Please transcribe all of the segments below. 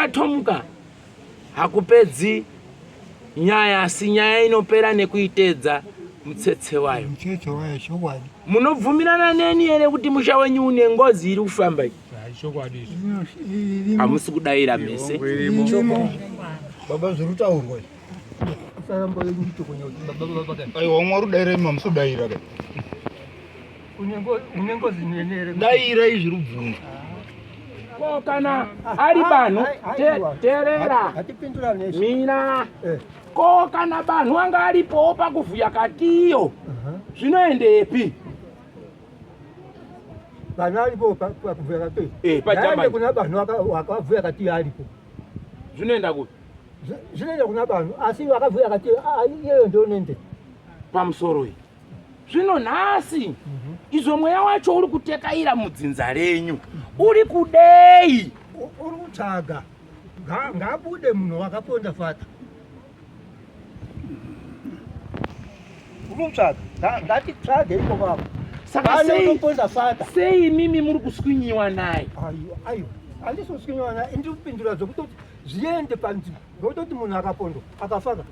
Kutomuka tomuka hakupedzi nyaya asi nyaya inopera nekuitedza mutsetse wayo. Mutsetse wayo chokwadi. Munobvumirana neni here kuti musha wenyu une ngozi iri kufamba iyi? Chokwadi. Hamusi kudaira mese. Baba zviri kutaurwa izvi. Usaramba uchitokonya kuti baba baba kana. Aiwa mwari udaira imi hamusi kudaira ka. Une ngozi nene here? Dairai zviri kubvunzwa. Ko kana ari banhu terera. Hatipindurane. Mira. Eh. Ko kana banhu anga aripowo pakuvhuya katiyo. Zvinoendepi? Vanhu aripo pakuvhuya katiyo. Eh, pajamba. Kuna vanhu wakavhuya katiyo aripo. Zvinoenda kupi? Zvinoenda kuna vanhu asi vakavhuya katiyo iyeyo ndonende. Pamusoro iyi. Zvino nhasi izvo mweya wacho uri kutekaira mudzinza renyu uri kudei? Uri kutsvaga ngabude munhu wakaponda fata. Uri kutsvaga ngatitsvage iko baba. Saka sei unoponda fata? Sei imimi muri kuswinyiwa naye? Aiwa, aiwa. Handisi kuswinyiwa naye, ndiri kupindura zvekutoti zviende panzvimbo zvekutoti munhu akapondwa akafaka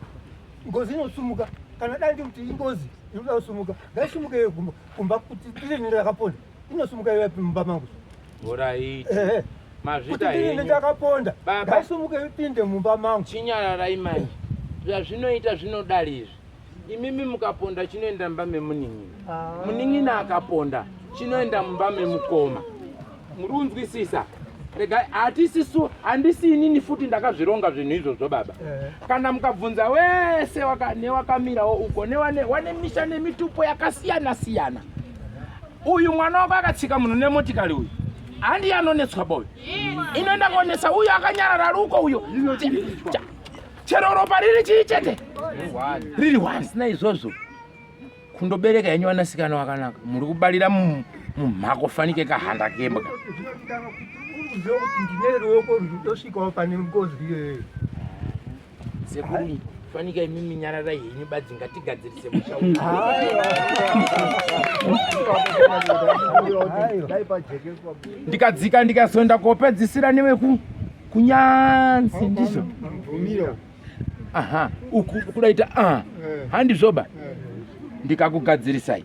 ngozi inosumuka kana dai ndikuti ingozi inoda kusumuka ngaisumuke iyo kumba kuti tirini ndakaponda inosumuka iyo mumba mangu Horaiti. Mazvita henyu. Ndakaponda. Ngaisumuke ipinde mumba mangu. Chinyararai manje. Zvazvinoita zvinodari izvi. Imimi mukaponda chinoenda mumba memunin'ina. Ah. Munin'ina akaponda chinoenda mumba memukoma. Muri kunzwisisa? Rega hatisisu handisi inini futi ndakazvironga zvinhu izvozvo baba. Eh. Kana mukabvunza wese waka, newakamirawo uko newane wane misha nemitupo yakasiyana siyana. Uyu mwana wako akatsika munhu nemotikari uyu. Handi anonetswa boy. Inoenda kuonesa uyu akanyarara ruko uyo. Chero ropa riri chii chete? Riri one. Sina izvozvo. Kundobereka henyu vanasikana wakanaka. Muri kubarira mumhako fanike kahanda kembwa. Ndine ruoko rutosvikawo pane ngozi iyoyo. Sekuru fanika imimi nyararai henyu badzi ngatigadzirise musha uyu. Ndikadzika ndikazoenda kopedzisira neweku kunyanzi ndizvo. Aha, uku kudaita ah. Eh. Handizvoba. Eh. Ndikakugadzirisai.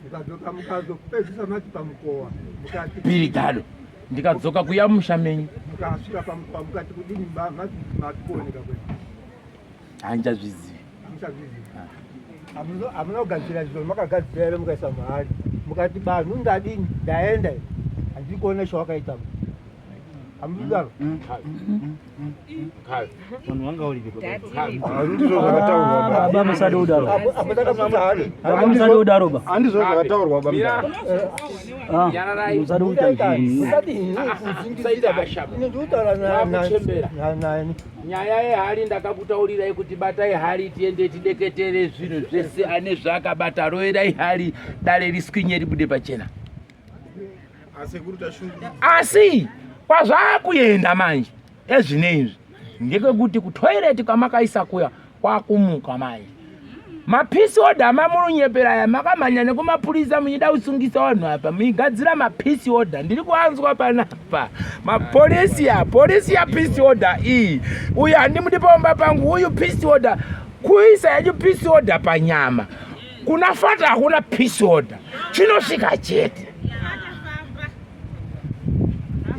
Ndikadzoka mukazopedzisa mati pamukowa mukati pirigado ndikadzoka kuya musha menyu mukasvika pamukowa mukati kudini mati mati kuoneka kwedu handichazvizivi hamuchazvizivi hamuna kugadzira izvo makagadzira here mukaisa muhari mukati banhu ndadini ndaenda handiri kuona chawakaita hamudaro Vanhu vanga uripi Handizvo zvakataurwa baba. Baba musade kudaro. Apo takabvunza hari. Baba musade kudaro ba. Handizvo zvakataurwa baba. Ah, musade kuita zvinhu. Usati kudzingisira ba. Ini ndikutaura na na nani. Nyaya yehari ndakakutaurirai kuti batai hari tiende tideketere zvinhu zvese ane zvaakabata roverai hari dare riswinye ribude pachena. Asi kwazvakuenda manje ezvine izvi ndekwekuti kutoireti kwamakaisa kuya kwakumuka manje mapisi order amamurunyepera aya makamhanya nekumapurisa muchida kusungisa vanhu apa muchigadzira mapisi order ndiri kuanzwa panapa mapolisi ya polisi ya peace order iyi uyu handimudi paumba pangu uyu peace order kuisa yacho peace order panyama kuna fata hakuna peace order chinosvika chete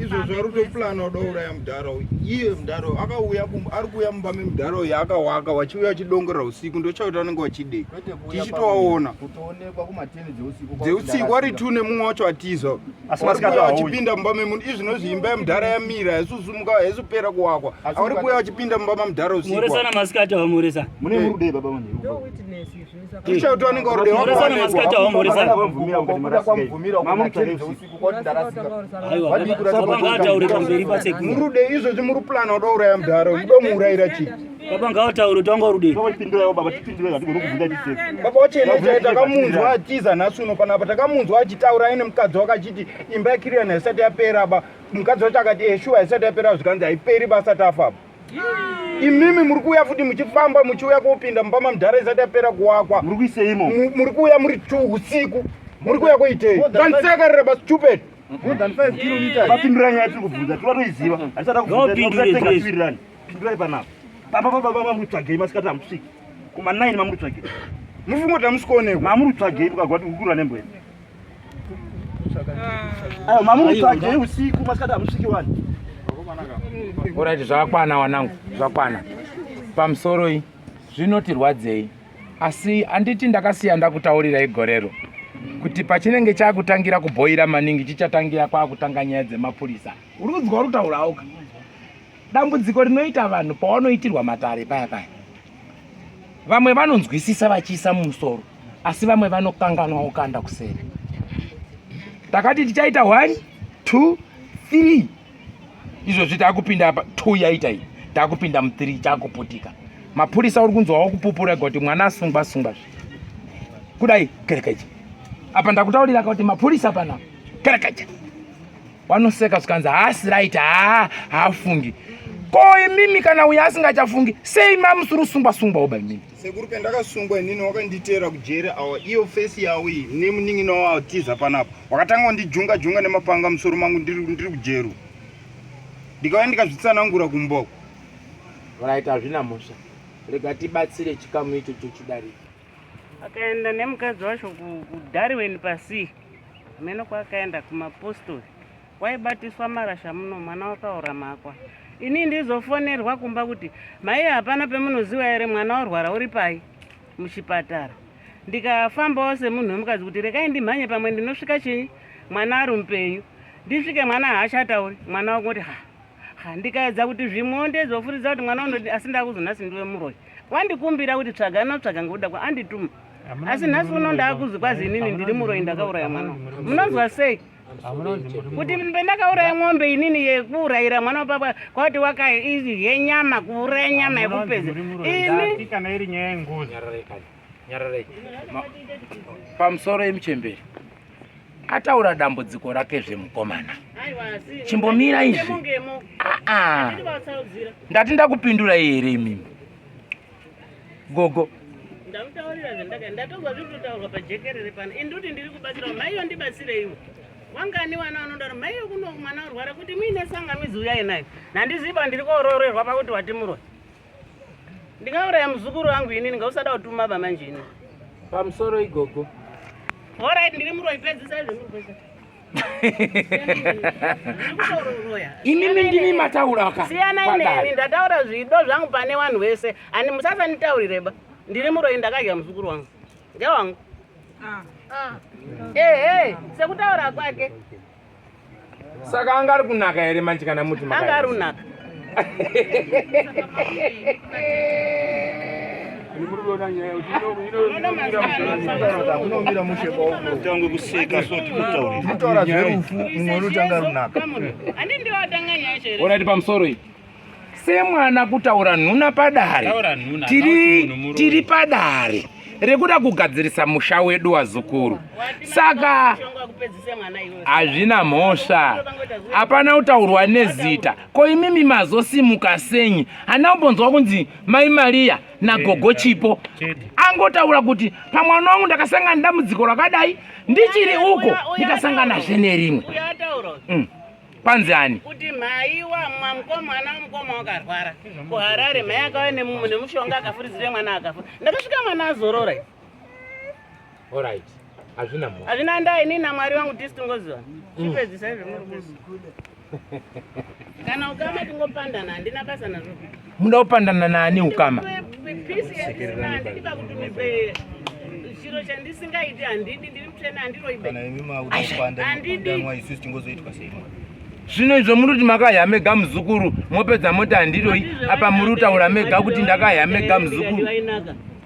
izvozvo ari kutoplana kuda kuuraya mudhara uyu iye mudhara uyu akauya ari kuuya mumba memudhara uyu akawaka wachiuya achidongorera usiku ndochakuti vanenge vachidei tichitovaona dzeusiku wari two nemumwe wacho atiza varikuuya vachipinda mumba memunhu izvinozvi imba yemudhara yamira haisusumuka haisupera kuwakwa avari kuuya vachipinda mumba mamudhara usikumoresana masikati avamoresa mune murudei baba manheru Tichauti vanenge varude Moresana masikati awo moresana. Aiwa baba ngaataure pamberi pasekuru. Murude izvozvi muri plan wada uraya mudhara uda muurayira chii? Baba ngaataure tanga rude. Baba wachena chai takamunzwa atiza nhasi uno panapa takamunzwa achitaura aine mukadzi wake achiti imba yakiriyana haisati yapera ba mukadzi wacho akati eh shuwa haisati yapera zvikanzi haiperi basati afa apa. Imimi muri kuuya futi muchifamba muchiuya kopinda mumba mamudhara isati yapera kuwakwa. Muri kuiseimo? Muri kuuya muri usiku. Muri kuuya koitei? Kandisekerera ba stupid. More than 5 kilometers. Vapindura nyaya tiri kubvunza tivatoiziva hatisada kubvunza pindurai panapa pamba pababa mamuri kutsvagei masikati hamusviki kuma 9 mamuri kutsvagei Mufungo kuti hamusikuonekwa. Mamuri kutsvagei mukagwa kuti kukura nembweni. Ayo mamuri kutsvagei usiku masikati hamusviki wani. Alright, zvakwana wanangu, zvakwana. Pamusoroi zvinotirwadzei asi handiti ndakasiya ndakutaurirai gorero kuti pachinenge chakutangira kubhoira maningi chichatangira kwakutanga nyaya dzemapurisa. Uri kunzwa uri kutaurawo ka? Dambudziko rinoita vanhu pawanoitirwa matare paya paya, vamwe vanonzwisisa vachiisa mumusoro, asi vamwe vanokanganwa wokanda kuseri. Takati tichaita 1 2 3 izvozvi takupinda apa 2 yaita iyi, takupinda mu3 chakuputika. Mapurisa uri kunzwa wakupupura kuti mwana asungwa sungwa zve kudai kerekecha apa ndakutaurira kuti mapurisa pana kerekecha wanoseka zvikanzi haasi right haa haafungi ko imimi kana uyo asingachafungi sei mamusiri usungwa sungwa oba imimi Sekuru pendakasungwa inini wakanditeera kujeri awa iyo fesi yawo iyi nemunin'ina wawo atiza panapa wakatanga kundijunga junga nemapanga musoro mangu ndiri ndiri kujeru ndikauya ndikazvitsanangura kumboko Right, hazvina mhosva rega tibatsire chikamu ichocho chidarike. Akaenda nemukadzi wacho kuDarwin pasi hameno kwaakaenda kumapostori kwaibatiswa marasha muno mwana wakaora makwa ini ndizofonerwa kumba kuti mai hapana pemunoziva here mwana warwara uri pai muchipatara ndikafambawo semunhu wemukadzi kuti rekai ndimhanye pamwe ndinosvika chinyi mwana ari mupenyu ndisvike mwana haachatauri mwana wangoti ha Ha, ndikaedza kuti zvimwewo ndezofuridza kuti mwana unoti asi ndakuzonhasi ndiwe muroyi wandikumbira kuti tsvaga anotsvaga ngekuda kwa andituma asi nhasi uno ndakuzi kwazi inini ndiri muroyi ndakauraya mwana munonzwa sei kuti pendakauraya mombe inini yekuurayira mwana wapapa kwati wakaidye nyama kuuraya nyama yekupedza ini kana iri nyaya yengozi nyararai pamusoro yemuchemberi ataura dambudziko rake zvemukomana chimbomira izvi aa ndati ndakupindurai here imimi gogo ndamutaurira zvandaka ndatozwa zviri kutotaurwa pajekerere pano ini ndikuti ndiri kubatsira maiyo ndibatsireiwo wangani wana vanodaro maiyo kuno mwana orwara kuti muine sangamizi uyai nayo nhandiziva ndiri koororerwa pakuti wati muroyi ndingauraya muzukuru wangu inini ngausada kutuma ba manje inini pamusoro igogo Alright, ndiri muroyi pedzisa izvo muri kuita. Imimi ndimi mataura ka. Siyanai neni ndataura zvido zvangu pane vanhu vese. Ani musasanditaurire ba. Ndiri muroyi ndakadya muzukuru wangu. Ngewangu. Ah. Ah. Ehe, sekutaura kwake. Saka anga ari kunaka here manje kana muti Anga ari kunaka. Unomira mushe Tange kuseka so tikutaurira. Tinotaura zverufu mumwe unotanga runaka. Handi ndiwe watanga nyaya yacho here? Orati pamusoro iyi. Semwana kutaura nhuna padare. Taura nhuna, Tiri hauna kuti munhu muroyi. tiri padare rekuda kugadzirisa musha wedu wazukuru. Saka hazvina mhosva. Hapana kutaurwa nezita. Ko imimi mazosimuka senyi? Handina kumbonzwa kunzi mai Maria nagogo Chipo. Angotaura kuti pamwana wangu ndakasangana nedambudziko rakadai ndichiri uko ndikasanganazve nerimwe. Kwanzi ani? Kuti mhai wa mwana mukoma wakarwara kuHarare, mhai akauya nemushonga akafuridzira mwana akafa. Ndakasvika mwana azorora. Alright. Hazvina mhosva. Hazvina ndaa ini naMwari wangu tisi tingoziva. Chipedzisa izvo muri kuzi. Kana ukama tingopandana handina basa nazvo. Muda kupandana naani ukama? Peace yandisina handidi pakutumidzwe chiro chandisingaiti handidi ndiri mutsvene handiroibe. Kana imi makuda kupanda Handidi. kudanwa isusu tingozoitwa sei? Zvino izvo muri kuti makahya mega muzukuru mopedza moti handiroi apa muri kutaura mega kuti ndakahya mega muzukuru.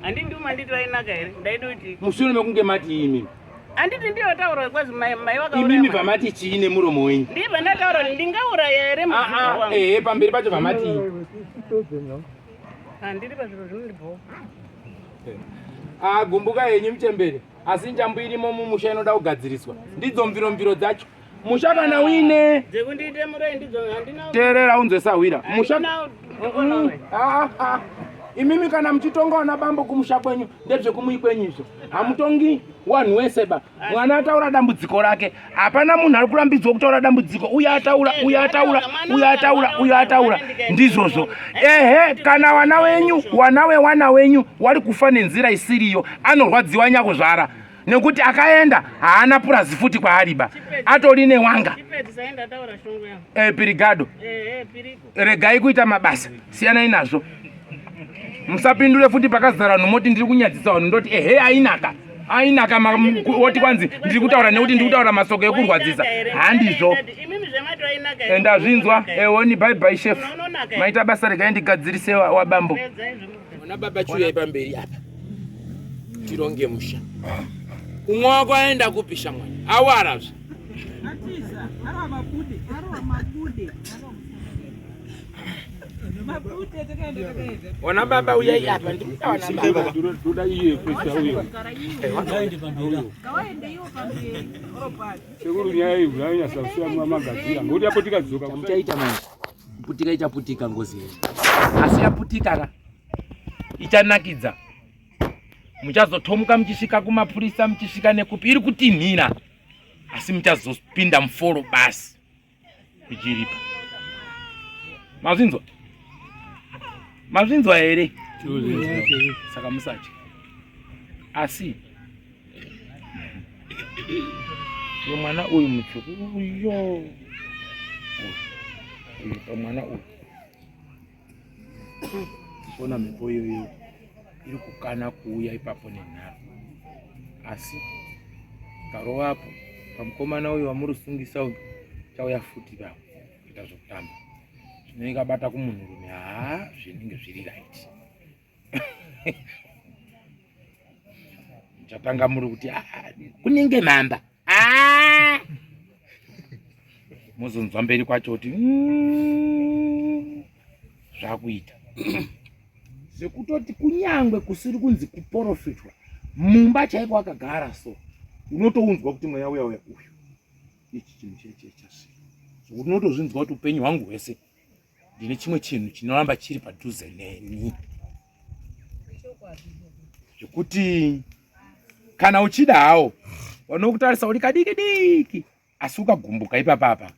Handindi umanditi vainaka here? Ndaida kuti Mushure mekunge mati imi. Handiti ndiyo taura kwazi mai mai wakauraya. Imimi vamati chii nemuromo wenyu? Ndiye vandataura kuti ndingauraya here muzukuru wangu? Ehe pamberi pacho vamati. Handiri pazviro zvinondibhowa. Ah gumbuka henyu muchembere. Asi njambu irimo mumusha inoda kugadziriswa. Ndidzo mviro mviro dzacho. Musha kana uine Dzekundiite muroyi ndidzo handina. Teerera unzwe sahwira. Musha Handina Ah, ah. Imimi kana muchitonga wana bambo kumusha kwenyu ndezvekumui kwenyu izvo. Hamutongi wanhu wese ba. Mwana ataura dambudziko rake. Hapana munhu ari kurambidzwa kutaura dambudziko. Uyo ataura, uyo ataura, uyo ataura, uyo ataura. Ndizvozvo. Ehe, kana wana wenyu, wana wewana wenyu wari kufa nenzira isiriyo, anorwadziwa nyakuzvara. Nekuti akaenda haana purazi futi kwaariba. Atori newanga. Eh, pirigado. Eh, eh, Regai kuita mabasa. Siyanai nazvo. Musapindure futi pakazara vanhu moti ndiri kunyadzisa vanhu ndoti ehe ainaka. Ainaka woti kwanzi ndiri kutaura nekuti ndiri kutaura masoko ekurwadzisa. Handizvo. Ndazvinzwa. Ewoni bye bye chef. Maita basa regai ndigadzirise wabambo. Ona baba chiuyai pamberi apa. Tironge musha. Umwe wako aenda kupi shamwari? Awarazve. Atiza, arwa mabude, arwa mabude. Mabude takaenda takaenda. Ona baba uyai apa ndikuda wana baba. Ndoda iye kwesa uyo. Ngaende pamberi apo. Ngawaende iwo pamberi. Oropati. Sekuru nyaya iyi zvainyasa kusiya magadzira ngokuti apo tikadzoka Chamuchaita manje. Kuputika ichaputika ngozi iyi. Asi yaputika ka. Ichanakidza. Muchazotomuka muchisvika kumapurisa muchisvika nekupi iri kutinhira. Asi muchazopinda muforo basi. Ichiripa. Mazvinzwa? Mazvinzwa here? Saka musatya. Asi uyo mwana uyu mutsvuku uyo uyu pamwana uyu ona mhepo iyoyo iri kukana kuuya ipapo nenharo asi karovapo pamukomana uyu wamuri sungisa uyu chauya futi ipapo kuita zvekutamba zvinenge kabata kumunhurume haa zvinenge zviri right muchatanga muri kuti ah, kunenge mamba ah! mozonzwa mberi kwacho kuti zvakuita zvekutoti kunyangwe kusiri kunzi kuporofitwa mumba chaiko akagara so unotounzwa kuti mweya uya uya uyu ichi chinhu cheche chasvika zvekuti unotozvinzwa kuti upenyu hwangu hwese ndine chimwe chinhu chinoramba chiri padhuze neni zvekuti kana uchida hawo vanokutarisa uri kadiki diki asi ukagumbuka ipapapa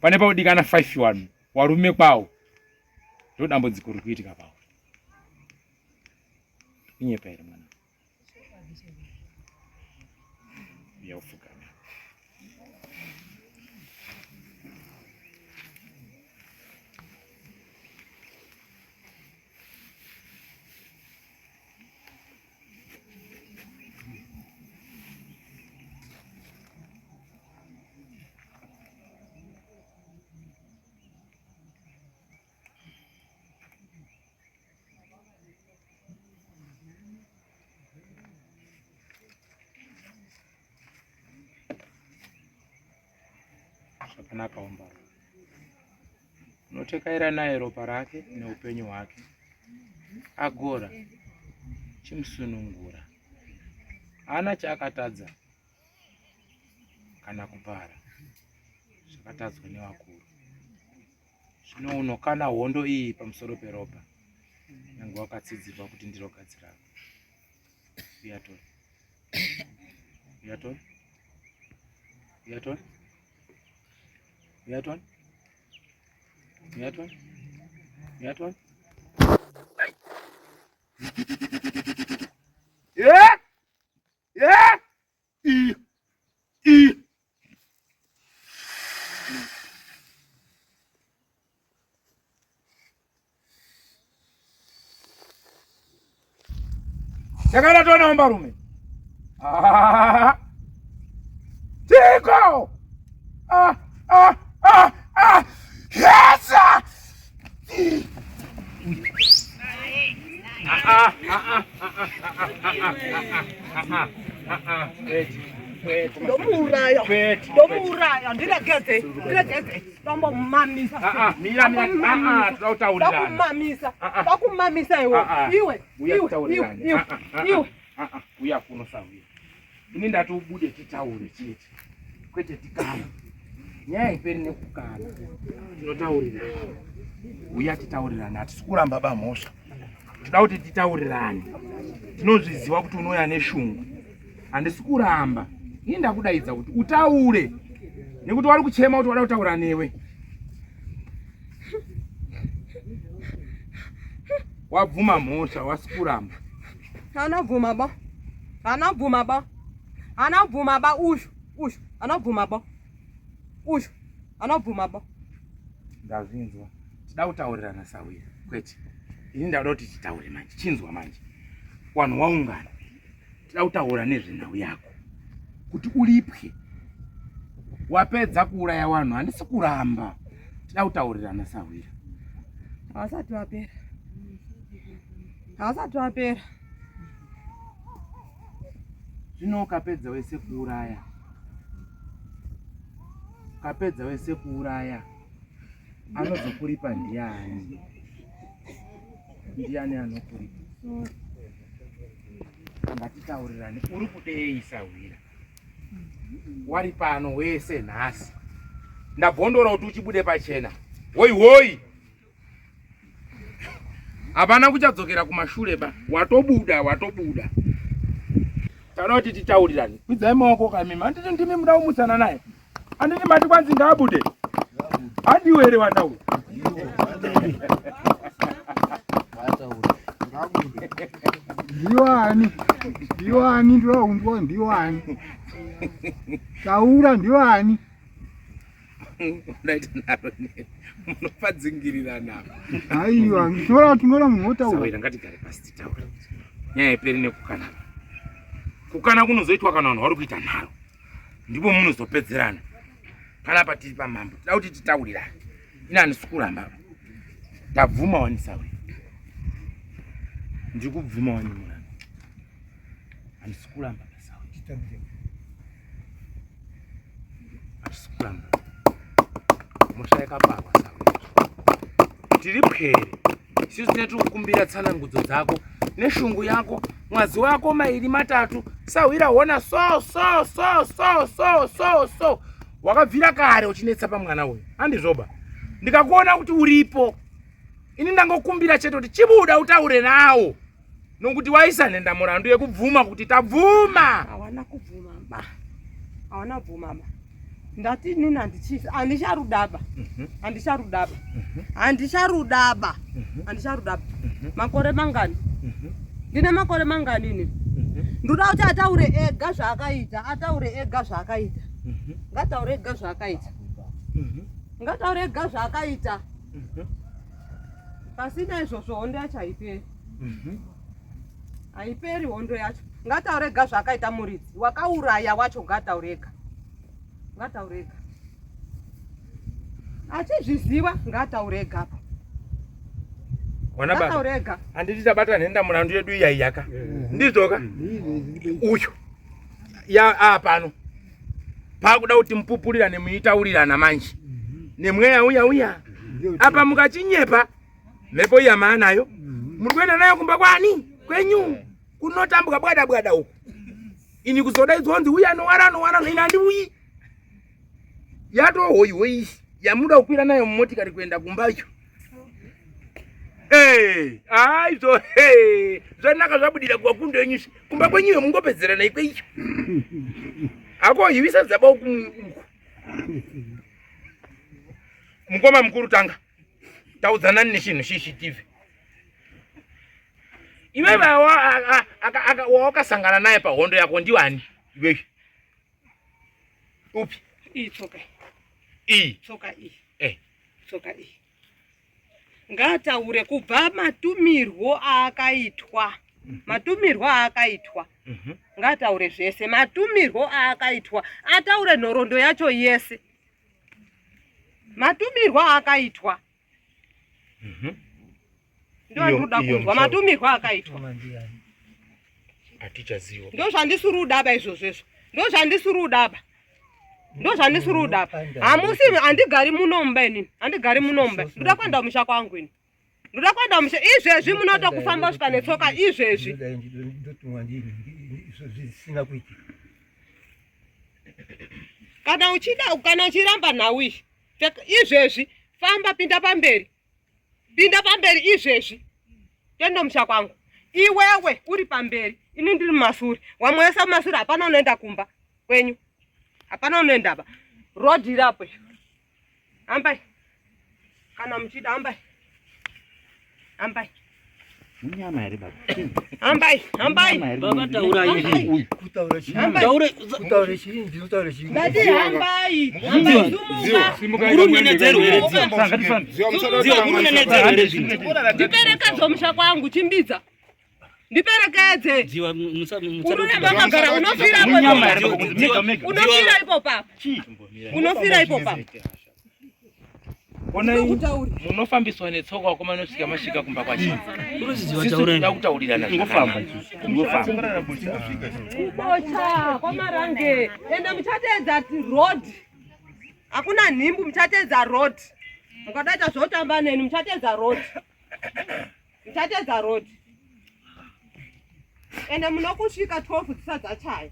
pane paudikana 5 1 warume kwawo ndo dambudziko riri kuitika pawo inyepa here mwana yaufukana Zvakanaka umbaro. Unotekaira naye ropa rake neupenyu hwake. Agora chimusunungura. Haana chaakatadza kana kupara zvakatadzwa nevakuru. Zvino unokana hondo iyi pamusoro peropa nyange wakatsidzirwa kuti ndiro gadzi rako. Uya tore. Uya tore. Uya tore. Uya tore. Uya tore. Uya tore. Yeah! Yeah! I. I. Takada tona ombarume. Ah. Tiko. Ah ah ah ah. Yes. Ah ah ah ah ah ah ah ah ah. Wait. Wait. Ndomuuraya. Ndomuuraya. Ndiregedze. Ndiregedze. Ndombomamisa. Ah ah, mira mira. Ah ah, totaurirana. Ndakumamisa. Ndakumamisa iwe. Iwe. Iwe. Iwe. Iwe. Ah ah, uya kuno sahuya. Ini ndati ubude titaure chete. Kwete tikana. Nyaya haiperi nekukana. Tinotaurirana. Uya titaurirane, hatisi kuramba ba mhosva. Tinoda kuti titaurirane. Tinozviziva kuti unouya neshungu. Handisi kuramba. Ini ndakudaidza kuti utaure. Nekuti wari kuchema kuti wada kutaura newe. Wabvuma mhosva, wasi kuramba. Haana bvuma ba. Haana bvuma ba. Haana bvuma ba uyu. Uyu. Haana bvuma ba. Uyu. Haana bvuma ba. Ndazvinzwa. Tida kutaurirana sawira. Kwete. Ini ndauda kuti titaure manje. Chinzwa manje. Wanhu waungana. Tida kutaura nezvenhau yako. Kuti uripwe. Wapedza kuuraya wanhu handisi kuramba. Tida kutaurirana sawira. Havasati vapera. Havasati vapera. Zvino ukapedza wese kuuraya. Ukapedza wese kuuraya. Anozokuripa ndiani? Ndiani anokuripa? Ngatitaurirane. Uri kudei sahwira? Wari pano wese nhasi. Ndabvondora kuti uchibude pachena. Hoi hoi. Hapana kuchadzokera kumashure ba. Watobuda, watobuda. Tanoda kuti titaurirane. Kwidzai maoko kamimi. Handiti ndimi muda kumutsana naye. Handiti mati kwanzi ngaabude. Handiwe here wataura? Ndiwani? Ndiwani ndinounzwa ndiwani? Taura ndiwani? Unoita nharo neni. Munopadzingirira apa. Aiwa, tinoona tinoona munhu wotaura. Sawira ngatigare pasi titaure. Nyaya iperi nekukana. Kukana kunozoitwa kana vanhu vari kuita nharo. Ndipo munozopedzerana. Panapa tiri pamambo. Tida kuti titaurirane. Ini handisi kuramba. Ndabvuma wani Sawira. Ndiri kubvuma wani muranda. Handisi kuramba Sawira. Handisi kuramba. Mhosva yakaparwa Sawira. Tiri pwere. Isusu tine tiri kukumbira tsanangudzo dzako neshungu yako mwazi wako mairi matatu sahwira hona so so so so so so so wakabvira kare uchinetsa pamwana uyu handizvoba ndikakuona kuti uripo ini ndangokumbira chete kuti chibuda utaure nawo nokuti waisa nhenda murandu yekubvuma kuti tabvuma. Hawana kubvuma ba, hawana kubvuma ba. Ndati inini handichifi, handicharudaba, handicharudaba, handicharudaba, handicharudaba. Makore mangani? Ndine makore mangani ini? Ndoda kuti ataure ega zvaakaita, ataure ega zvaakaita. Ngataure ega zvaakaita. Ngataure ega zvaakaita. Pasina izvozvo hondo yacho haiperi. Haiperi hondo yacho. Ngataure ega zvaakaita muridzi. Wakauraya wacho ngataure ega. Ngataure ega. Achizviziva ngataure ega apo. Wana baba. Ngataure ega. Handiti tabata nhenda murandu yedu iya iyaka. Ndizvoka? Uyu. Ya a pano. Pakuda kuti mupupurirane muitaurirana manje. Nemweya uya uya. Apa mukachinyepa mhepo iya maanayo. Muri kuenda nayo kumba kwani? Kwenyu. Kunotambwa bwada bwada uku. Ini kuzodaidzwa kunzi uya anowara anowara ini handiuyi. Yatohoyi hoyi yamuda kukwira nayo mumotikari kuenda kumba iyo. Hey, aizvo hey, zvanaka zvabudira kuvakundo yenyu kumba kwenyuyo mungopedzerana ikweyo. Akohivisa dzaba uku uku. Mukoma mukuru tanga. Taudzanani nechinhu shishi TV. Iwe wawakasangana naye pahondo yako ndiwani iwewe? Upi? Iyi tsoka. Iyi. Tsoka iyi. Eh. Tsoka iyi. Ngaataure kubva matumirwo aakaitwa. Matumirwo aakaitwa. Ngaataure zvese matumirwo aakaitwa. Ataure nhoroondo yacho yese. Matumirwo aakaitwa. Ndo andinoda kunzwa matumirwo akaitwa. Hatichaziva. Ndo zvandisiri kudaba izvozvo izvo. Ndo zvandisiri kudaba. Ndo zvandisiri kudaba. Hamusi handigari muno mumba inini. Handigari muno mumba. Ndoda kuenda kumusha kwangu ini. Ndoda kuenda kumusha izvezvi munoda kufamba kusvika netsoka izvezvi. Ndotumwa ndini izvo zvisina kuitika. Kana uchida kana uchiramba nhau iyi izvezvi famba pinda pamberi. Pinda pamberi izvezvi. Tendo musha kwangu. Iwewe uri pamberi, ini ndiri mumasure. Wamwe wese mumasure hapana unoenda kumba kwenyu. Hapana unoenda ba. Road iri apo. Hambai. Kana muchida hambai. Hambai. Munyama here baba? Hambai, hambai. Baba taurai. Uyu. Kutaura chii? Taure Kutaura chii? Ndinotaura chii? Ndati hambai. Hambai sumuka. Urunenedzero here dziwa? Dziwa urunenedzero here zvinhu? Ndiperekedze musha kwangu chimbidza. Ndiperekedze. Dziwa musa Urure makagara unofira Munyama ipo. here baba? Mega mega. Unofira ipo papa. Unofira ipo papa. Onai munofambiswa netsoka wakomana nosvika masvika kumba kwacho. Uruzidziwa Sisu taurai. tinoda kutaurirana Ngofamba zvakanaka. isusu. Ngofamba. Kubocha kwamarange. Ende muchateedza road. Hakuna nhimbu muchateedza road. Mukadaita zvotamba neni muchateedza road. Muchateedza road. Ende munokusvika 12 dzisati dzachaya.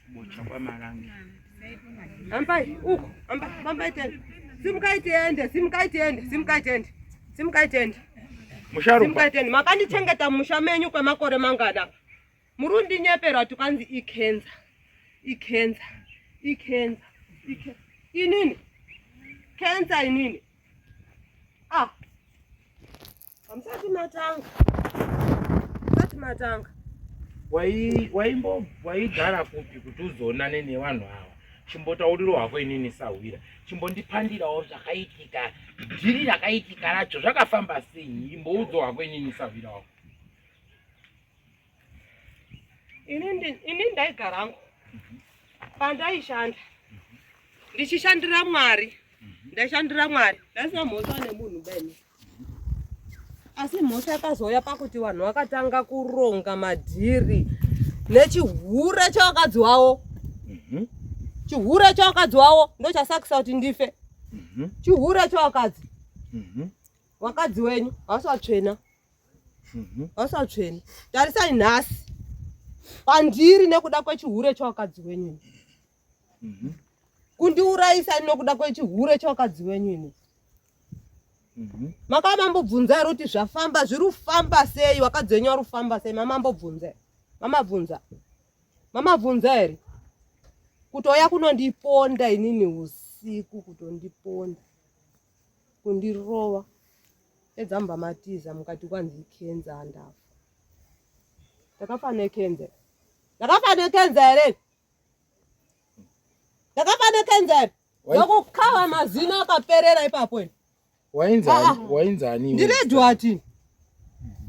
Bocha kwamarange. Hambai uko, hambai, fambai tiende. Simukai tiende, simukai tiende, simukai tiende. Simukai tiende. Musharukwa. Simukai tiende. Makandichengeta musha menyu kwemakore mangana. Muri kundinyepera kuti kwanzi ikenza. Ikenza. Ikenza. Ikenza. Inini. Kenza inini. Ah. Hamusati matanga. Hamusati matanga. Wai waimbo waigara kupi kuti uzoonane nevanhu ava? Chimbotauriro hwako inini sahwira. Chimbondipandirawo zvakaitika. Dhiri rakaitika racho zvakafamba sei? Imboudzo hwako inini sahwira wako. Ini ndaigara hangu pandaishanda ndichishandira Mwari, ndaishandira Mwari, ndaisina mhosva nemunhu beni. Asi mhosva yakazouya pakuti vanhu vakatanga kuronga madhiri nechihure chevakadzi wavo. Chihure chevakadzi wavo ndochasakisa kuti ndife. Chihure chevakadzi. Vakadzi wenyu havasi vatsvena. Havasi vatsvena. Tarisai nhasi pandiri nekuda kwechihure chevakadzi wenyu ini. Kundiurayisa nekuda kwechihure chevakadzi wenyu ini. Makamambobvunza here kuti zvafamba zviri kufamba sei vakadzi venyu vari kufamba sei mamambobvunza here? Mamabvunza. Mamabvunza here? Kutouya kunondiponda inini usiku kutondiponda. Kundirova. Pedza mubva matiza mukati kwanzi ikenza handafa. Ndakafa nekenza. Ndakafa nekenza here? Ndakafa nekenza here? Ndokukava mazino akaperera ipapo ini. Wainzani? Wainzani? Ndiri Edward.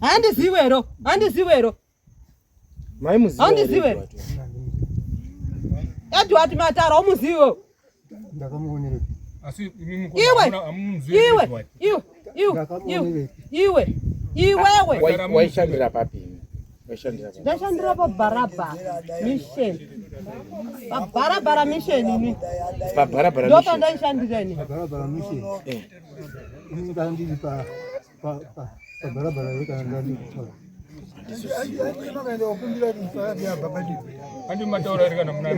Handiziwero, handiziwero. Maimuziva here Handiziwe. Edward? Edward Matara umuziwe. Ndakamuonerepi? Asi imimi Iwe, iwe, iwe, iwe, iwe, Ndakamuonerepi? iwe, iwewe. Waishandira papi imi? Waishandira papi? Ndashandira paBharabhara mission. PaBharabhara mission ini. PaBharabhara mission. Ndopandaishandira ini. Barabara mission. Ini kana ndiri pa pa pa pabarabara here kana ndandiri kutaura. Handi mataura here kana muna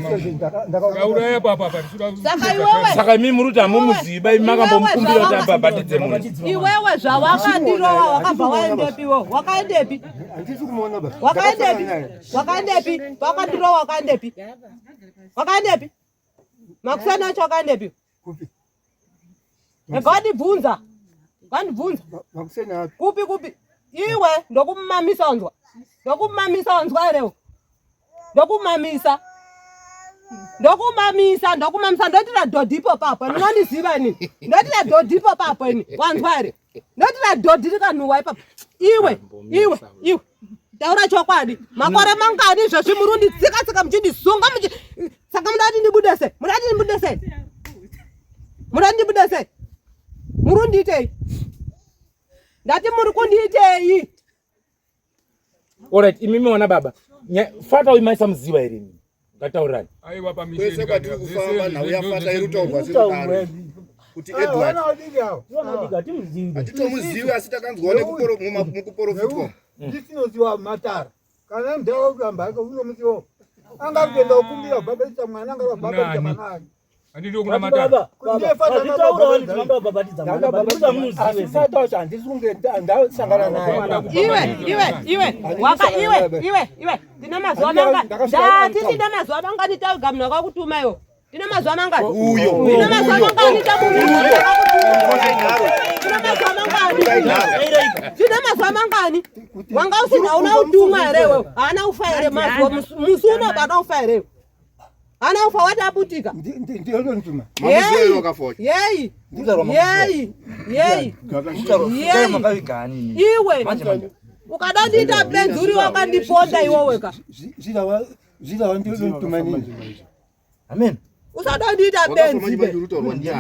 Ndakaona Tauraya papa apa tisuda Saka iwewe Saka imi muri kuti hamumuzivi imi makambomukumbira kuti abhabhatidze munhu. iwewe zvawakandirova wakabva waendepi iwewe? Wakaendepi? handisi kumuona ba. Wakaendepi? Ndakasangana naye. Wakaendepi? Wakandirova wakaendepi? Wakaendepi? Makuseni acho wakaendepi? Kupi? Rega wandibvunza. Wandibvunza. Makuseni api? Kupi kupi? Iwe ndokumamisa wanzwa. Ndokumamisa wanzwa here? Ndokumamisa. Ndokumamisa, ndokumamisa ndoitira dhodhi ipo papo. Unondiziva inini. Ndoitira dhodhi ipo papo ini. Wanzwa here? Ndoitira dhodhi rikanhuhwa ipapo. Iwe, iwe, iwe. Taura chokwadi. Makore mangani izvezvi muri kunditsika tsika muchindisunga muchi saka muda kuti ndibude sei? Muda kuti ndibude sei? Muda kuti ndibude sei? Muri kundiitei? Ndati muri kundiitei? Alright, imimi wana baba. Fata uyu maisamuziva here imi? Ngataurirani. Aiwa pa mission. Kwese kwatiri kufamba nhau yaFata iri kutaurwa sekudaro kuti Edward hatitomuzivi asi takanzwawo mukuporofitwa. Ndisinoziwa matara. Kana mudhara kuramba hake unomuziwa. Anga kuenda kukumbira kubhabhatidza mwana anga kubhabhatidza mwana wake. Handidi kunamata. Zvitaura wani tinoda kubhabhatidza mwana but musa muzive. Fata wacho handisi kunge ndasangana naye. Iwe iwe iwe waka iwe iwe iwe ndine mazuva manga ndati ndine mazuva mangani tauga munhu akakutuma iwo ndine mazuva mangani uyo ndine mazuva mangani tamunhu ndine mazuva mangani ndine mazuva mangani wanga usina una utumwa here iwewe haana ufa here mazuva musi uno bana ufa here iwe Ana ufa wati aputika. Ndiyonotuma. Yeyi. Yeyi. Yeyi. Yeyi. Iwe. Ukada ndiita benzi uri wakandiponda iwe weka. Zvirawa ndiyonotuma nini. Amen. Usada ndiita benzi.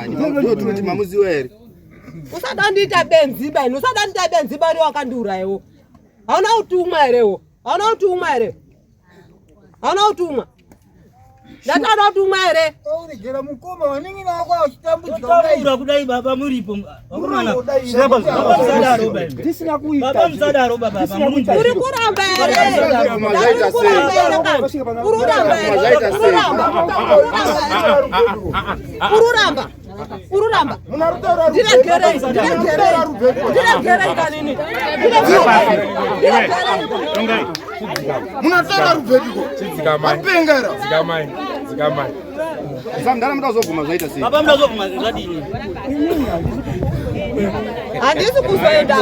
Ndinoti mamuziwa here? Usada ndiita benzi bani. Usada ndiita benzi bari wakandiurayewo. Hauna utumwa herewo. Hauna utumwa here. Hauna utumwa. Ndataura utumwa here? Uregera mukoma wanin'ina wako achitambudzika kudai. Kudai baba muripo. Vakomana. Baba musadaro baba. Tisina kuita. Baba musadaro baba. Uri kuramba here? Uri kuramba here kana? Uri kuramba here? Uri kuramba. Uri kuramba. Uri kuramba. Ndiregerei. Ndiregerei. Ndiregerei kanini. Ndiregerei. Ndiregerei. Munotaura rubvediko. Mapenga here? Dzikamai. Dzikamai. Samdara mudazobvuma zvaita sei? Baba mudazobvuma zvadini? Handisi kuzoenda.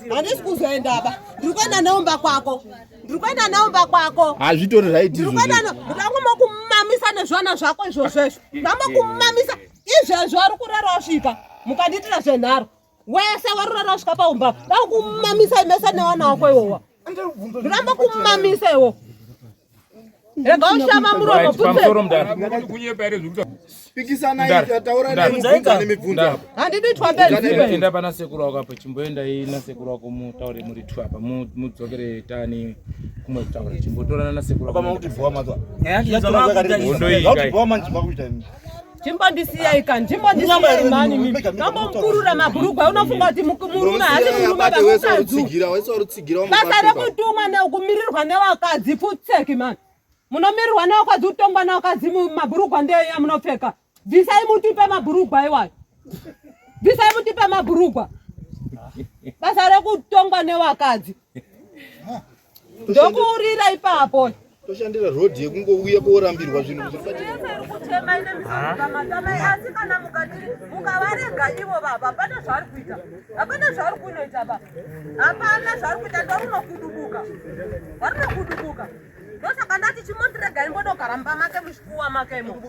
Handisi kuzoenda ba. Ndiri kuenda neumba kwako. Ndiri kuenda neumba kwako. Hazvitori right Ndiri kuenda ndangoma kumamisa nezvana zvako izvozvo izvo. Ndangoma kumamisa izvezvo ari kurara wasvika. Mukandiitira zvenharo. Wese warurara wasvika paumba. Ndakumamisa imese newana wako iwowa. Ndinamba kumamisa iwo. Rega ushama muromo Pamusoro mudara. Kunyepa here zviri Pikisanai taura nemubvunzo nemibvunzo apa. Handidi twambe Enda pana sekuru wako apo chimboendai nasekuru wako mutaure muri two apa mudzokere tani kumwe kutaura chimbotorana nasekuru wako. Hondo iyi kai. Chimbondisiyai kani, chimbondisiyai mani mimi. Ndambomukurura mabhurugwa unofunga kuti murume haasi murume Abate wese bamukadzi. warutsigira, wese warutsigira Basa rekutumwa nekumirirwa nevakadzi futseki mani. Munomirirwa nevakadzi kutongwa nevakadzi mabhurugwa ndiyo yamunopfeka. Bvisai mutipe mabhurugwa iwayo. Bvisai mutipe mabhurugwa. Basa rekutongwa nevakadzi. Ndokuurira ipapo. Toshandira road yekungouya koorambirwa zvinhu zviri pachena. Kuchema ine misoro pamatama asi kana mukati mukavarega ivo baba hapana zvaari kuita hapana zvaari kunoita ba hapana zvaari kuita ndorunokudubuka varunokudubuka ndosaka ndati chimondirega imbodogara mumba make muchikuwa make imomo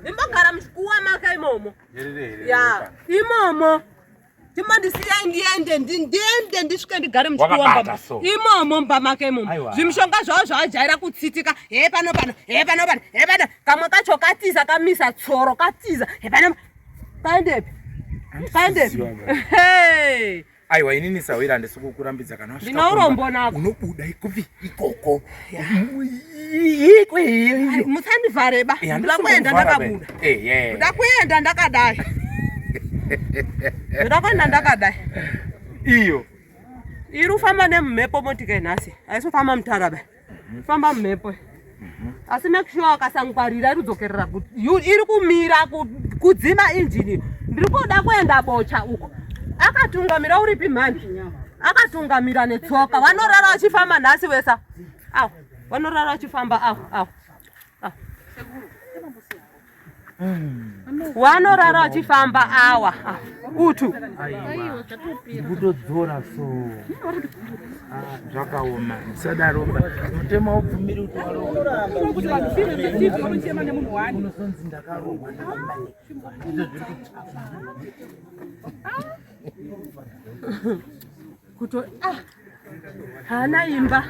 imbogara muchikuwa make imomo ya imomo chimondisiyai ndiende ndiende ndisvike ndigare muchikuwa Wakabata so. imomo mumba make imomo Aiwa. zvimishonga zvavo zvavajaira kutsitika he pano pano he pano pano he pano kamwe kacho katiza kamisa tsoro katiza he pano kaendepi kaendepi Hey! Aiwa inini sawira handisi kukurambidza kana wasvika Ndine urombo kumba, nako. Unobuda ikupi ikoko. Ai, musandivhare ba ndoda kuenda ndakabuda ndoda kuenda ndakadai ndoda kuenda ndakadai Iyo. iri kufamba nemumhepo motika nhasi haisi kufamba mutara ba famba mumhepo asi make sure akasangwarira iri kudzokerera iri kumira kudzima injini ndiri kuda kuenda bocha uko akatungamira uripi mhani akatungamira netsoka vanorara vachifamba nhasi wesa aw vanorara vachifamba aw aw aw. Vanorara vachifamba awa aw. Utu Ndikutodzora so. Ah, Zvakaoma. Musadaro ba. Mutemo haubvumiri kuti warohwa. Unozonzi ndakarohwa ndakamanikwa. Izvo zviri kutsvaka. Kuto ah haana imba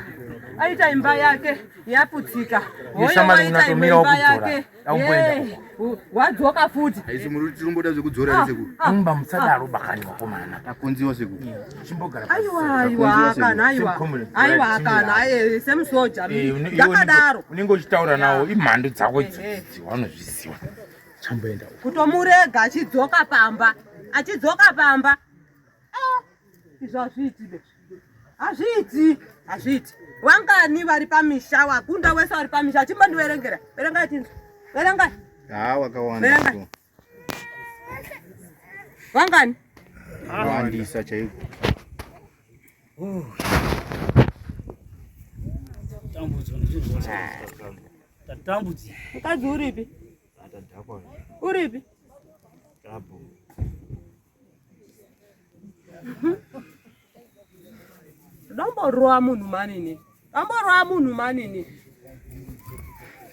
aita imba yake yaputsika hoyo Shamwari waita imwe unatomira imba wakudzora. yake Aumboenda Yee, wadzoka futi Haisi muri tiromboda zvekudzora here sekuru? Mumba musadaro bakani vakomana. Takonziwa sekuru. Chimbogara aiwa aiwa kana aiwa aiwa kana aye semusoja ndakadaro Unenge uchitaura nawo imhando dzako idzodzi wanozviziva. Chamboenda uko. kutomurega achidzoka pamba achidzoka pamba Ah. Izvo hazviiti be. Hazviiti, hazviiti. Wangani vari pamisha wakunda wese vari pamisha chimbondiverengera. Verengai tinzwe. Verengai. Haa wakawanda. Verengai. Wangani? Wandisa chaiko. Tatambudzika. Mukadzi uripi? Uripi? Domborova munhu manini. Domborova munhu manini.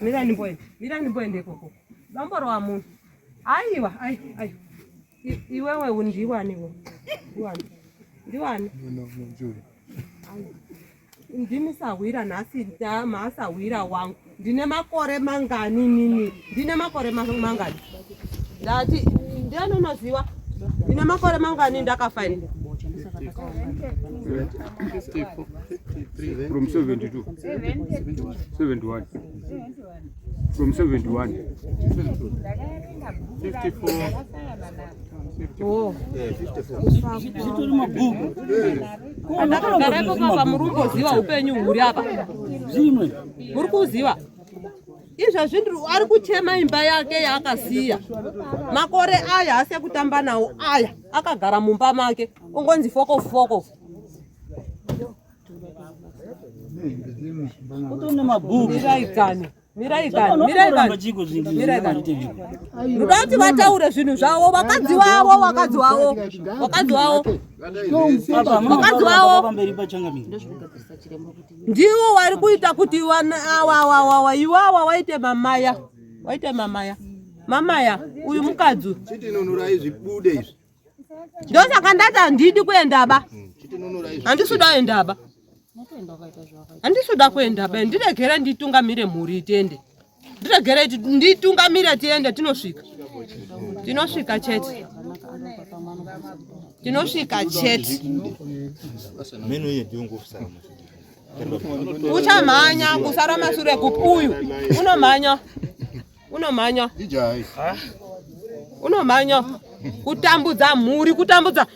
Mira ndimboende. Mira ndimboende ikoko. Domborova munhu. Aiwa, aiwa, aiwa. Iwewe ndiwani iwe? Ndiwani? Ndiwani? Ndimi sahwira nhasi masahwira wangu. Ndine makore mangani nini? Ndine makore mangani? Ndati ndiani unoziwa? Ndine makore mangani ndakafa ini? From 72. 71. From 71. 54. Oh. Zvitori mabhuku. Andakagara ipo papa muri kumboziva upenyu huri apa. Zvimwe. Muri kuziva? Izvezvi ndiri ari kuchema imba yake yaakasiya. Makore aya asi ekutamba nawo aya akagara mumba make ongonzi fokofu fokofu. Kutori nemabhuku. Mirai kani. Mirai kani, mirai kani. Mirai kani. Ndoda kuti vataure zvinhu zvavo, vakadzi vavo, vakadzi vavo, vakadzi vavo. Vakadzi vavo. Pamberi pachangamire. Ndivo vari kuita kuti vana awa awa awa iwawa waite mamaya. Waite mamaya. Mamaya, uyu mukadzi. uyu. Chitinonorai zvibude izvi. Ndosaka ndati handidi kuenda ba. Chitinonorai izvi. Handisi kuda kuenda ba. Handisi kuda kuenda ba. Ndiregere nditungamire mhuri itiende. Ndiregere nditungamire tiende tinosvika. Tinosvika chete. Tinosvika chete. Meno iye ndiyo ngofusara. Uchamhanya kusara masure kupi uyu. Unomhanya. Unomhanya. Ijai. Unomhanya. Kutambudza mhuri, kutambudza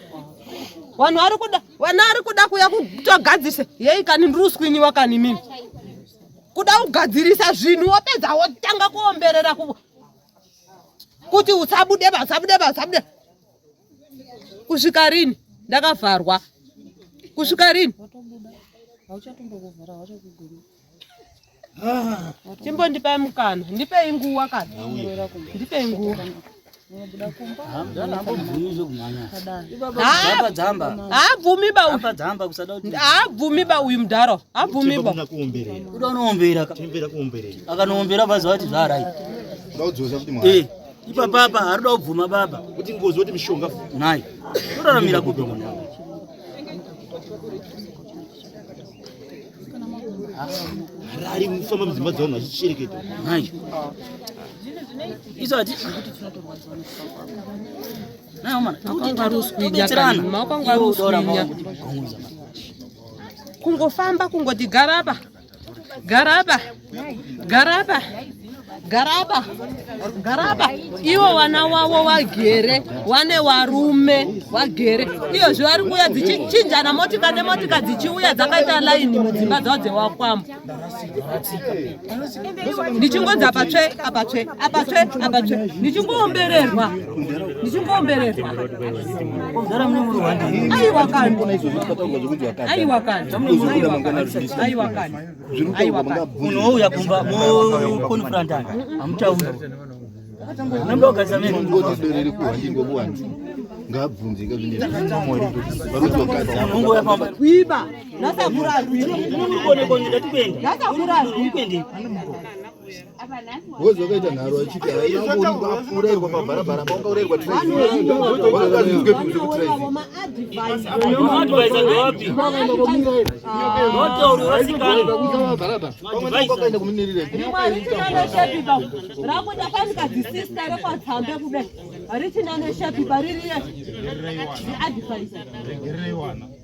vanhu vari kuda vana vari kuda kuya kutogadzirisa yei kani ndiri uswinyiwa kani mimi kuda kugadzirisa zvinhu wopedza wotanga kuomberera kuti usabude ba usabude ba usabude kusvika rini ndakavharwa kusvika rini chimbondipai mukana ndipei nguwa kana ndipei nguwa haabvumi ba uyu Dzamba kusada kuti haabvumi ba uyu mudhara haabvumi ba Kuomberera. kuda unoombera ka. Tembera kuomberera. Akanoombera vaziva kuti zvarai. Ngaudzosa kuti mwana. Eh, ipapapa haruda kubvuma baba. Kuti ngozi kuti mishonga. Nhai. Toraramira kupi mwana? Harari kufamba mudzimba dzavanhu vachishereketa. Nhai. Isu ati Nayo mana. Makangaruswinya kani, makangaruswinya. Kungofamba kungoti garaba. Garaba. Garaba. Garaba. Garaba. Ivo vana wavo wagere, wane warume wagere. Iyozve vari kuuya dzichichinjana motika nemotika dzichiuya dzakaita laini mudzimba dzavo dzewakwambo. Ndichingonzi apa tsve, apa tsve, apa tsve, apa tsve. Ndichingoombererwa. Ndichingoombererwa. Aiwa kani. Aiwa kani. Aiwa kani. Aiwa kani. Munhu wouya kumba mokonfrontana hamutauri. Munoda kugadzisa mene. Ngabvunze ngazvinezvi. Unongouya pamba. Kuiba. Nasakura Ndatikwenda. Nasakura Urikwende. Ngozi wakaita nharo achiti aurairwa pabharabhara paungaurairwa avo maadvise. Maadvisor ndewapi? Ndotauri vasikana. Wakaenda kuminirira Rimwe richina neshepi pa rakuda fanika dzisista rekwatsambe kudai richina neshepi paririye advise.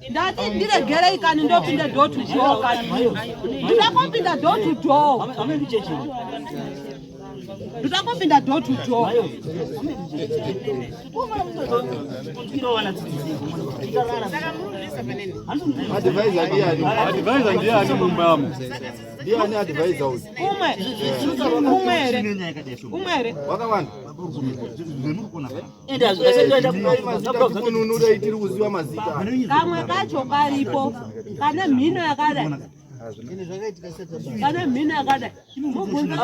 Ndati ndiregerei kani ndopinda door to door kani ndida kopinda door to door. Hamene kuchechi. Ndoda kupinda door to door. Advisor ndiani? Advisor ndiani mumba umu? Ndiani advisor uyu? Umwe. Umwe here? Umwe here? Wakawanda. Ende hazvikasendoenda Kununura tiri kuziva mazita. Kamwe kacho karipo kane mhino yakadai. Kane mhino yakadai. Mubvunze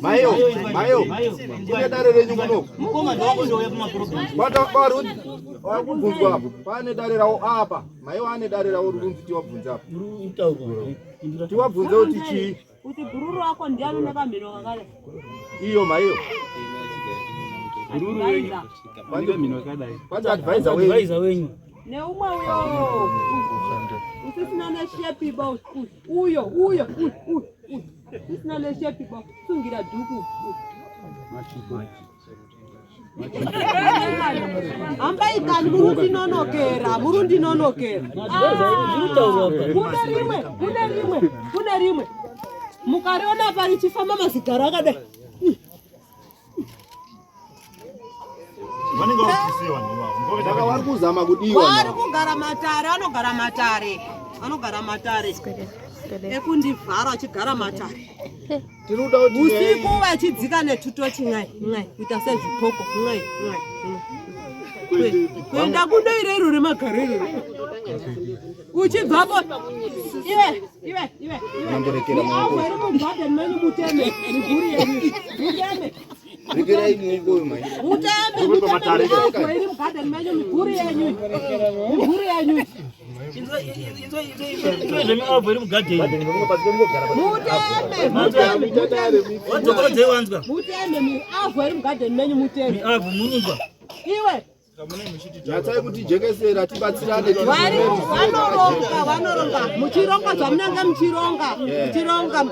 Mayo, mayo. Kune dare renyu kunoku. Mukoma ndowakundouya pamaproblem. Kwata kwaru wakubvunzwa apo. Pane dare rawo apa. Mayo ane dare rawo rurunzi tiwabvunze apo. Tiwabvunze kuti chii? Kuti bhururu wako ndiani une kamhino kakadai. Iyo mayo. Bhururu wenyu. Kwanza mhino yakadai. Kwanza advisor wenyu. Advisor wenyu. Neumwe uyo usisina neshepi ba uyo uyo uyo uyo usisina neshepi ba sungira dhuku hambai kani muri kundinonokera muri kundinonokera kune rimwe kune rimwe kune rimwe mukariona pa richifamba mazigaro akadai Vanenge vakusiwa ndiwavo. Saka vari kuzama kudiwa. Vari kugara matare, vanogara matare, vanogara matare ekundivhara vachigara matare. Tiri kuda kuti Usiku vachidzika netutochi ngai ngai kuita sezvipoko ngai ngai ngai. Kuenda kuno irero remagaro irero. Uchibvapo iwe iwe iwe iwe. Mamborekera maoko. Miavho iri mugadheni menyu muteme miguri yenyu muteme. Rekerai muoko uyu mai. Muteme muteme miavho iri mugadheni menyu miguri yenyu miguri yenyu. Inzwa zvemiavho iri mugadheni. Muteme muteme muteme. Wadzokorodzei wanzwa. Muteme miavho iri mugadheni menyu muteme. Miavho mununzwa. Iwe Nyatsai kutijekesera tibatsirane. vari vanoronga vanoronga muchironga zvamunenge muchironga muchironga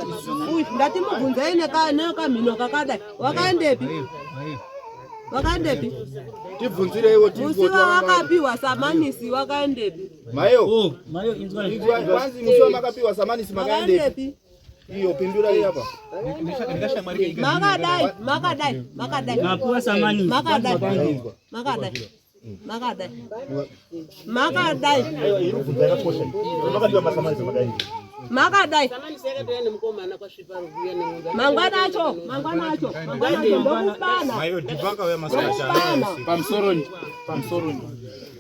uyu ndati mubvunzei nekamhino kakadai wakaendepi wakaendepi Tibvunzireiwo musi wawakapiwa samanisi wakaendepi Mayo. Mayo inzwa. Inzwa kwanzi musi wamakapiwa samanisi makaendepi? wakaendepi Iyo pindurai apa. makadai makadai makadai Mapiwa samanisi. makadai makadai makadai makadai makadai mangwana acho mangwana acho mangwana acho ndokubana ndokubana Pamusoroni, pamusoroni.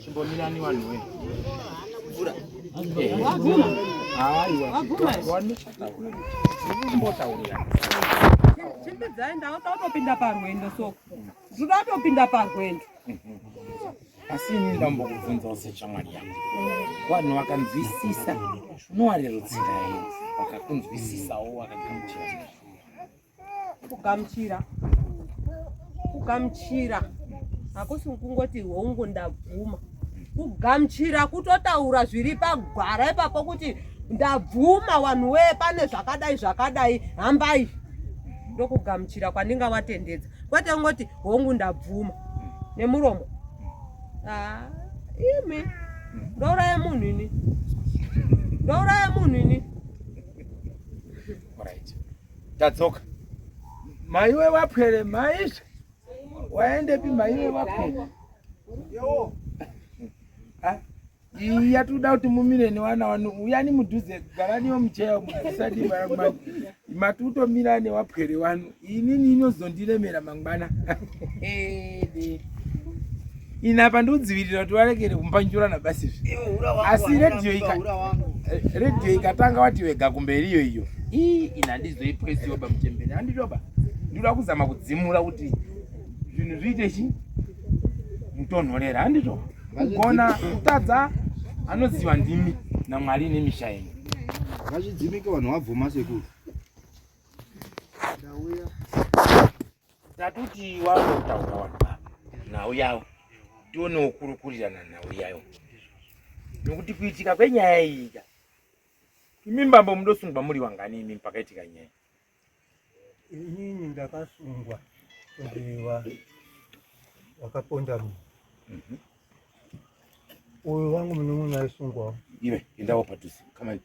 Chimbomirani vanhu we. wabvuma Aiwa. Wabvuma. Wanochataura. Kumbotaurira. chimbidzai ndauda kutopinda parwendo soko ndoda kutopinda parwendo Asi ini ndambokubvunzawo seshamwari yangu. Vanhu vakanzwisisa unowarerutsira here? Vakakunzwisisawo vakagamuchira. Kugamuchira kugamuchira hakusi kungoti hongu ndabvuma. Kugamuchira kutotaura zviri pagwara ipapo kuti ndabvuma vanhu wee pane zvakadai zvakadai hambai. Ndokugamuchira kwandingavatendedza kwete kungoti hongu ndabvuma nemuromo. Ah, imi ndouraya munhu ini ndouraya munhu ini. Alright. Tadzoka. Maiwe wapwere maizve. Waendepi maiwe wapwere? Yo. Ah, iyi yatoda kuti mumire nevana wanu uyani mudhuze garaniwo mucheya musati matutomira newapwere wanu inini inozondiremera mangwana. Ini apa ndikudzivirira kuti varekere kumbanjurana basi izvi. Asi redhiyo ika redhiyo ikatanga wati wega kumberi iyo iyo ii ini handizoipresiwo bamuchembere handitoba ndinoda kuzama kudzimura kuti zvinhu zviite chi mutonhorera handizvo kugona kutadza anoziva ndimi namwari nemisha yenyu. Ngazvidzimike vanhu vabvuma sekuru. Tatuti wakotaura vanhu ava nhau yavo tionewo kurukurirana nhau yayo nokuti kuitika kwenyaya iyi ka imi mbambo mundosungwa muri wangani imi pakaitika nyaya? Inini ndakasungwa kunzi wakaponda munhu. Uyu wangu munun'una aisungwawo. Iwe endawo padhuze come on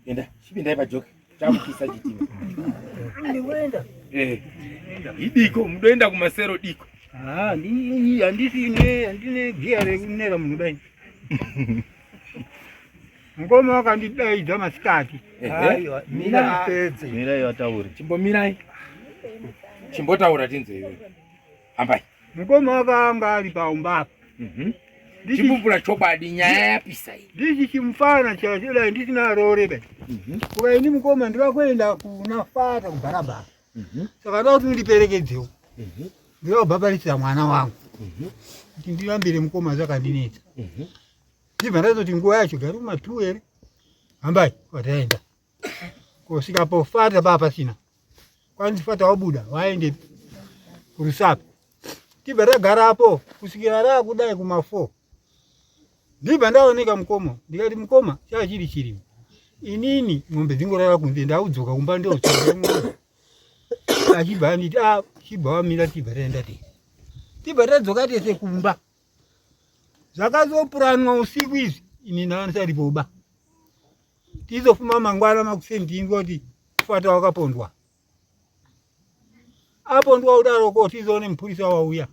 enda chipindai pajoki. Chakupisa chitima. Ndikuenda. Eh. Idiko mudoenda kumasero diko. Ah, ndi handisi ine handine giya rekunera munhu dai. Mukoma wakandidaidza masikati. Aiwa, mira ndipedze. Mirai vataure. Chimbomirai. Chimbotaura tinzwe iwe. Hambai. Mukoma wakanga ari paumba apa. Chimbopura chokwadi nyaya yapisa iyi. Ndichi chimufana chachodai ndisina rore bai. Kuva ini mukoma ndinoda kuenda kuna fata kubharabhara. Saka ndoda kuti undiperekedzewo. Ndinoda kubhabharisira mwana wangu. Kuti ndirambire mukoma zvakandinetsa. Ndibva ndatoti nguva yacho gari kuma2 here. Hambai kwataenda. Kusvika pofata paa pasina. Kwanzi fata wabuda waendepi kuRusape. Tibva tagarapo kusvikira raakudai kuma4. Ndibva ndaoneka mukoma ndikati mukoma chaa chiri chirimo. Inini mombe dzingorara kunze ndakudzoka kumba ndotsvaga mombe. Achibva anditi ah chibva wamira tibva taenda tese. Tibva tadzoka tese kumba. Zvakazopuranwa usiku izvi ini ndanga ndisaripoba. Tizofuma mangwana makuseni tinzwa kuti fata wakapondwa. Apondwa kudaro ko tizoone mupurisa wauya.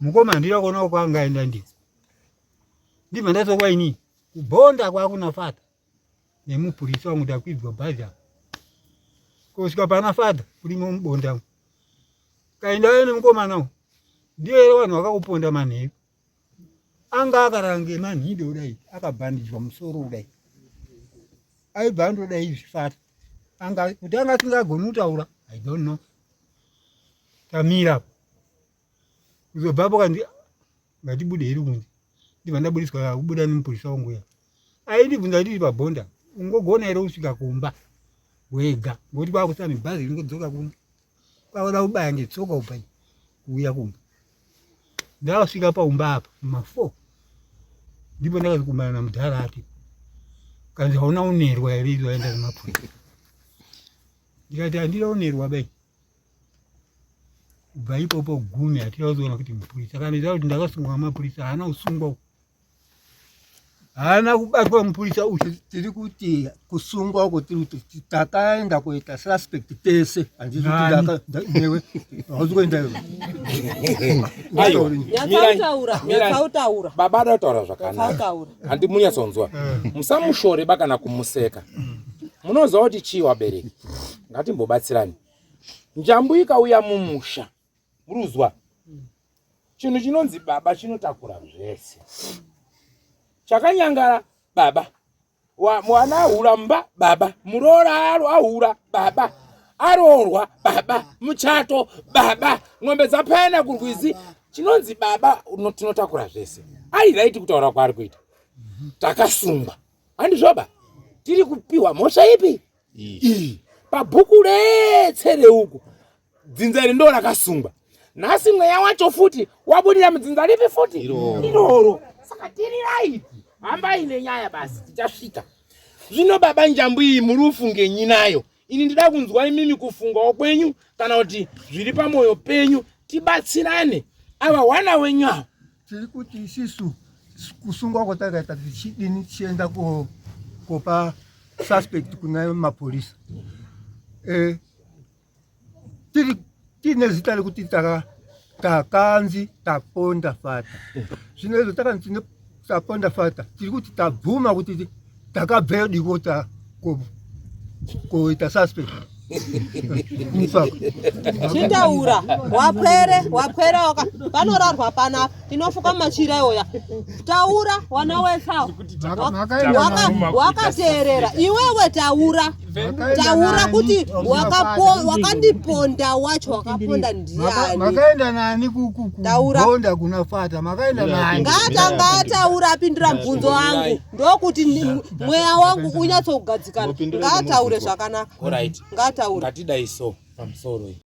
Mukoma handina kuona kwaangaenda ndiko. Ndibva ndazokwa ini kubhonda kwakuna fata nemupurisa wangu ndakwidzwa bhazi apa. Kusvika pana fata kurimo mubonda umu. Kaenda wayo nemukomana uyu. Ndiye vanhu vakakuponda manheru. Anga akarange manhido kudai akabhandijwa musoro kudai. Aibva andodai izvi fata. Anga kuti anga asingagoni kutaura I don't know. Tamira apo. Kuzobvapo kandi ngatibude iri kunze. Ndibva ndabudiswa kubuda nemupurisa wangu uya. Aindibvunza ndiri pabhonda. Ungogona here kusvika kumba wega ngokuti kwakusina mibhazi ingodzoka kuno. Kwakuda kubaya ngetsoka kubva kuuya kumba. Ndakasvika paumba apa ma4 ndipo ndakazokumbana namudhara ati kanzi hauna unerwa here izvo aenda nemapurisa. Ndikati handina unerwa bai. Kubva ipopo gumi hatina kuzoona kuti mupurisa kana kuti ndakasungwa nemapurisa haana kusungwa uku. Haana kubatwa mupurisa uyu. Tiri kuti kusungwa uko tiri kuti takaenda kuita suspect tese handisi kuti newe hausi kuenda iwe. Aiwa, Nyatsautaura, mirai. nyatsautaura. Baba ada kutaura zvakanaka. Nyatsautaura. Handi munyatsonzwa. Musamushore ba kana kumuseka. Munoziva kuti chii wabereki? Ngatimbobatsirani. Njambu ikauya mumusha. Muruzwa. Chinhu chinonzi baba chinotakura zvese. Chakanyangara baba. Mwana ahura mumba baba. Muroora aro ahura baba. Aroorwa baba. Muchato baba. Ng'ombe dzapayana kurwizi. Chinonzi baba tinotakura zvese. Ari right kutaura kwaari kuita. Takasungwa. Handizvoba? Tiri kupiwa mhosva ipi? Iyi. Pabhuku retse reuku. Dzinza iri ndo rakasungwa. Nhasi mweya wacho futi wabudira mudzinza ripi futi? Iroro. Saka tiri right. Hambai nenyaya basi tichasvika. Zvino baba njambu iyi muri ufungenyi nayo? Ini ndida kunzwa imimi kufungawo kwenyu kana kuti zviri pamwoyo penyu tibatsirane. Ava hwana wenyu ava. Tiri kuti isisu kusungwa kwatakaita tichidini tichienda kopa suspect kuna mapurisa. Tiri tiine zita rekuti takanzi taponda fata. Zvino izvo takanzi taponda fata tiri kuti tabvuma kuti takabveyo diko koita suspect. Chitaura wapwere wapwere waka panorarwa panapa tinofuka machira iwoya. Taura wana wetsawo wakateerera iwewe taura taura kuti wakandiponda wacho wakaponda ndiani? Makaenda nani kubonda kuna fata? Makaenda nani? Ngaatanga ataura apindura mubvunzo wangu ndokuti mweya wangu unyatsogadzikana. Ngaataure zvakanaka. Alright. Ngaataure. Ngatidai so pamusoro iyi.